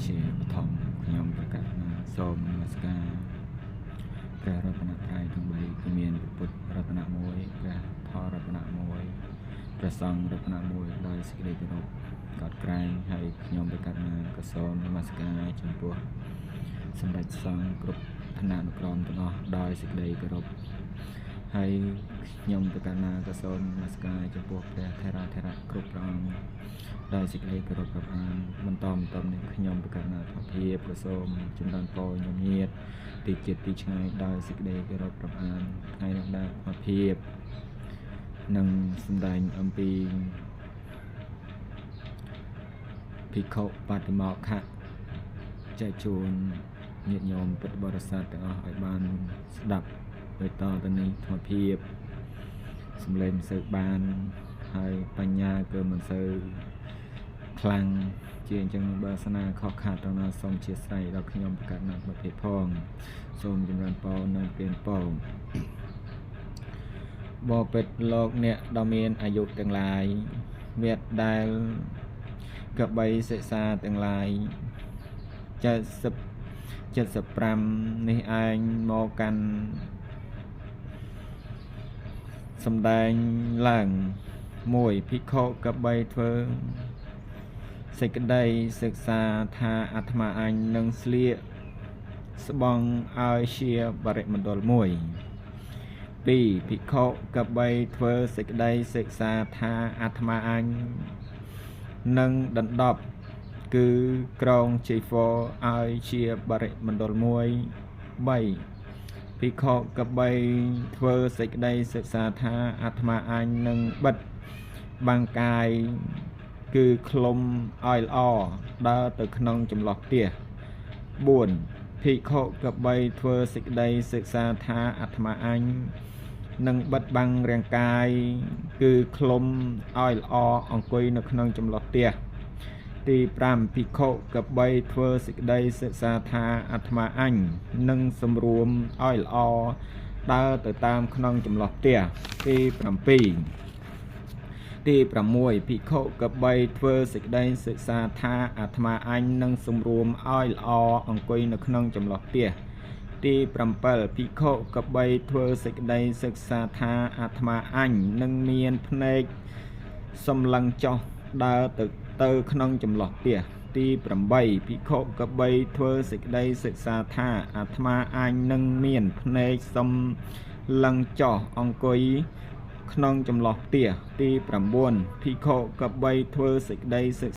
ជាបឋមខ្ញុំប្រកាសណាសូមនមស្ការព្រះរតនត្រ័យទាំង3គឺមានព្រះពុទ្ធរតនៈមួយព្រះធម៌រតនៈមួយព្រះសង្ឃរតនៈមួយដោយសេចក្តីគោរពកោតក្រែងហើយខ្ញុំប្រកាសណាក៏សូមនមស្ការចំពោះសម្ដេចសង្ឃគ្រប់ឋានានុក្រមទាំងអស់ដោយសេចក្តីគោរពហើយខ្ញុំប្រកាសណាក៏សូមនមស្ការចំពោះព្រះថេរាធរៈគ្រប់ព្រះអង្គដោយសេចក្តីគោរពរាប់អានបន្តបន្តនេះខ្ញុំប្រកាសណាភាពក៏សូមចម្រើនពរញញាតទីជាតិទីឆ្ងាយដោយសេចក្តីគោរពរាប់អានថ្ងៃនេះដែរភាពនឹងសម្ដែងអំពីភិក្ខុបតិមោក្ខៈចែកជូនញាតិញោមពុទ្ធបរិស័ទទាំងអស់ឲ្យបានស្ដាប់ដោយតទៅនេះធម៌ភាពសំឡេងមិនសូវបានហើយបញ្ញាគឺមិនសូវខ្លាំងជាអញ្ចឹងបើស្នាខុសខាតទៅណាសូមជាស្រ័យដល់ខ្ញុំប្រកាសណាស់ភាពផងសូមចម្រើនពរនិងពៀនពរបបិទ្ធលោកអ្នកដ៏មានអាយុទាំងឡាយវត្តដែលកបីសិក្សាទាំងឡាយ70 75នេះឯងមកកាន់សំដែងឡើង1ភិក្ខុកបីធ្វើសេចក្តីសិក្សាថាអាត្មាអញនឹងស្លៀកស្បង់ឲ្យជាបរិមណ្ឌលមួយ2ភិក្ខុកបីធ្វើសេចក្តីសិក្សាថាអាត្មាអញនឹងដណ្ដប់គឺក្រងជ័យហ្វឲ្យជាបរិមណ្ឌលមួយ3ភិក្ខុកបីធ្វើសេចក្តីសិក្សាថាអាត្មាអញនឹងបិទបាំងកាយគឺឃ្លុំឲ្យល្អដើរទៅក្នុងចម្លោះផ្ទះ4ភិក្ខុកបីធ្វើសេចក្តីសិក្សាថាអាត្មាអញនឹងបិទបាំងរាងកាយគឺឃ្លុំឲ្យល្អអង្គុយនៅក្នុងចម្លោះផ្ទះទី5ភិក្ខុកបីធ្វើសេចក្តីសិក្សាថាអាត្មាអញនឹងសម្រួមឲ្យល្អដើរទៅតាមក្នុងចម្លោះផ្ទះទី7ទី6ភិក្ខុកបីធ្វើសេចក្តីសិក្សាថាអាត្មាអញនឹងសម្រួមឲ្យល្អអង្គុយនៅក្នុងចម្លោះផ្ទះទី7ភិក្ខុកបីធ្វើសេចក្តីសិក្សាថាអាត្មាអញនឹងមានភ្នែកសម្លឹងចុះដើរទៅក្នុងចម្លោះផ្ទះទី8ភិក្ខុកបីធ្វើសេចក្តីសិក្សាថាអាត្មាអញនឹងមានភ្នែកសម្លឹងចុះអង្គុយក្នុងចម្លោះផ្ទះទី9ភិក្ខុកបីធ្វើសេចក្តីសិ